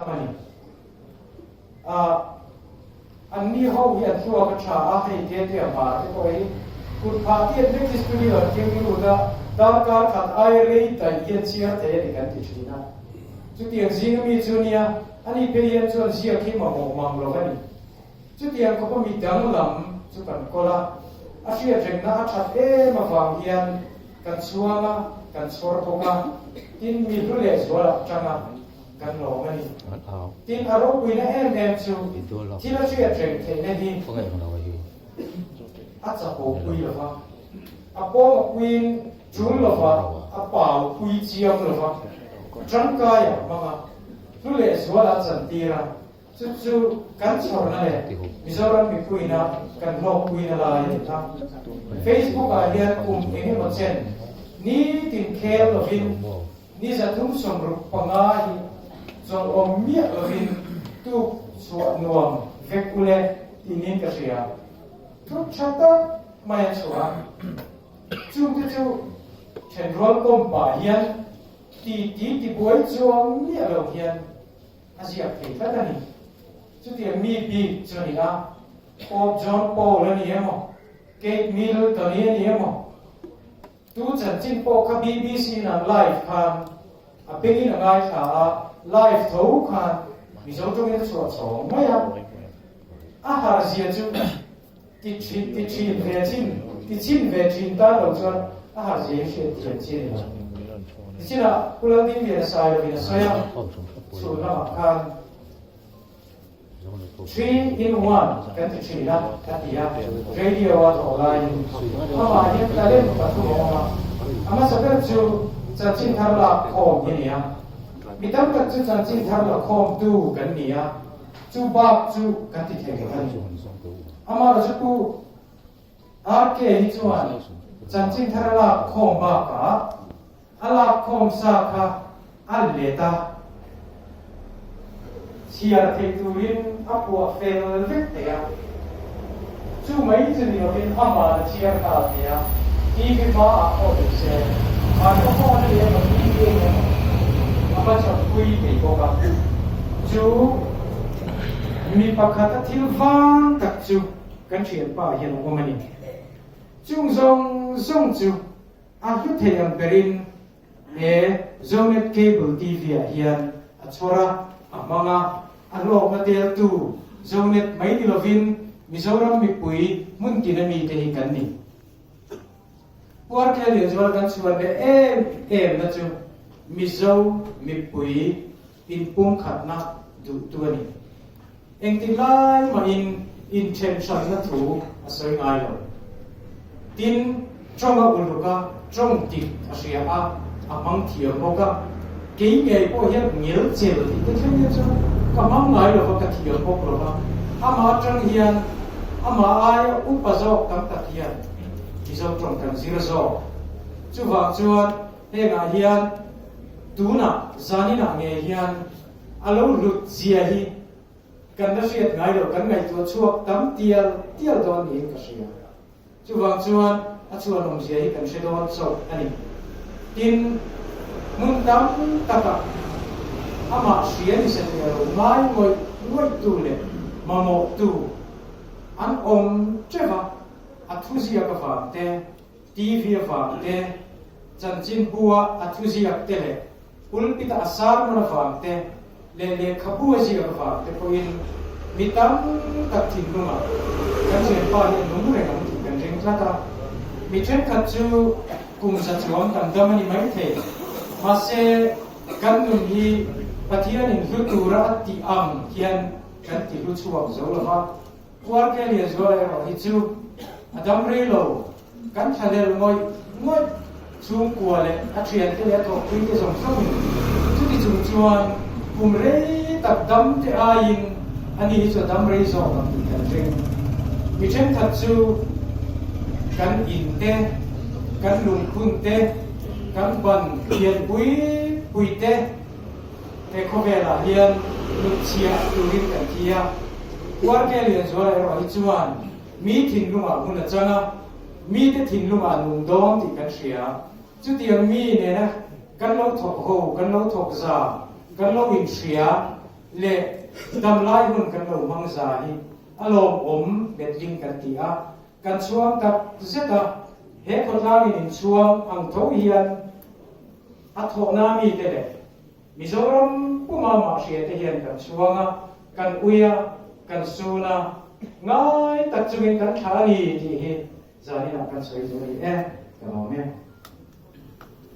A ni. A, an ni ho hi an thluak a tha a, hei te te a hmar te pawh hi kut phah tiat vek hi studio an keng lut a, darkar khat aia rei daih hian chhiar thei a ni kan ti thin a. Chutiang zinga mi chu nia, ani phei hian chuan ziak hi mamawh mang lo a ni. Chutiang khawpa mi danglam chu kan kawl a, a hriatrengna a that em avang hian kan chhuang a, kan chhawr bawk a, tin mi hlu leh zual ah tang a. Kan lawm a ni. Tin, a ropuina em em chu thil a hriat reng theihna hi a chapo pui lo va, a pawng a puiin tul lo va, a pau pui chiam lo va, tangkai a hmang a, hlu leh zual a chantir a, chu chu kan chhawrna leh Mizoram mipuina kan hlawkpuina lai a ni a. Facebook ah hian kum eng emaw chen nitin khel lovin Ni 365 hi chawlh awm miah lovin tuk chhuah nuam vek ule tinin ka hria. Thut tha tak mai a chhuah a. Chungte chu thenrual kawm pah hian ti ti ti buai chuang miah lo hian a ziak thei tlat a ni. Chutiang mi bik chu a ni a, Pope John Paul a ni emaw, Kate Middleton-i a ni emaw, Tu chanchin pawh kha BBC in an live khan a bengin a ngaithla a, live tho khan Mizo tawngin a chhuah chhawng mai a. A har zia chu ti thin ti thin ve chin ti chin ve thin tan lo chuan a har zia hi hriat thiam chi a ni lo. Tichinah Pu Laldingliana Sailovin a sawi a, chhun lamah khan. 3 in 1 kan ti thin a, a ti a, radio a thawh laiin amah hian talent pathum a awm a, a hmasa ber chu chanchin thar lak khawm hi a ni a, mi tam tak chu chanchin thar la khawmtu kan ni a, chu bak chu kan ti thei lo a ni. Amaherawhchu chu Pu RK hi chuan chanchin thar lak khawm bakah A lak khawm sa kha a let a, chhiar theih turin a puah fel vek thei a. Chu mai chu ni lovin amah a chhiar nghal thei a, TV hmaah pawh ni se, microphone a ni emaw TV a ni emaw a va chhawpui thei bawk a. Chu mi pakhata thil vang tak chu kan thianpa hian a awm a ni. Chung zawng zawng chu A hlu thei ang berin he Zonet Cable TV ah hian a chhawr a, a hmang a, a hlawkna teltu Zonet mai ni lovin Mizoram mipui hmun tina mite hi kan ni. Puarke Lianzuala kan chhuan leh em em na chu Mizo mipui inpumkhatna duhtu a ni. Engtik lai mahin inthenhranna thu a sawi ngai lo. Tin, tawng a uluk a, tawng dik a hria a, a hmang thiam bawk a. Kei ngei pawh hian ngel chel tih te thleng hian chuan ka hmang ngai lo va, ka thiam bawk lo va. Amah atang hian amah aia upa zawk tam tak hian Mizo tawng kan zir zawk. Chuvang chuan hengah hian tunah zaninah ngei hian A lo hlut zia hi kan la hriat ngai lo, kan ngaihtuah chhuak tam tial tial dawn niin ka hria. Chuvang chuan a chhuanawm zia hi kan hre dawn chauh a ni. Tin, hmun tam takah amah hria ni sa tia lo ngai ngawih ngawihtu leh mamawhtu an awm teuh a, a thuziak avang te, TV avang te, chanchinbu-a a thuziak te leh pulpit-a a sermon avang te leh lehkhabu a ziak avang te pawhin mi tam tak thinlungah kan thianpa hi a nung reng ang tih kan ring tlat a. Mi thenkhat chu kum za chuang kan dam a ni maithei. Mahse, kan nun hi Pathianin hlu tura a tih ang hian kan ti hlu chhuak zo lo va. Puarke Lianzuala erawh hi chu a dam rei lo, kan thlahlel ngawih ngawih chhungkua leh a thiante leh a thawkpuite zawng zawngin chuti chung chuan kum rei tak dam te aiin ani hi chu a dam rei zawk ang tih kan ring. Mi thenkhat chu kan in te, kan lungphun te, kan ban lian pui pui te, He khawvelah hian hnutchhiah turin kan thi a, Puarke Lianzuala erawh hi chuan mi thinlungah hmun a chang a, mite thinlungah nung dawn tih kan hria. Chutiang mi nena kan lo thawk ho, kan lo thawk za, kan lo inhria. leh damlai hun kan lo hmang za hi a lawmawm letling kan ti a, kan chhuang tak zet a, he khawtlangin inchhuang ang tho hian a thawhna mite leh Mizoram puma mah hria te hian kan chhuang a, kan ui a, kan sun a, ngai tak chungin kan thla a ni tih hi zaninah kan sawi duh a ni e, ka lawm e.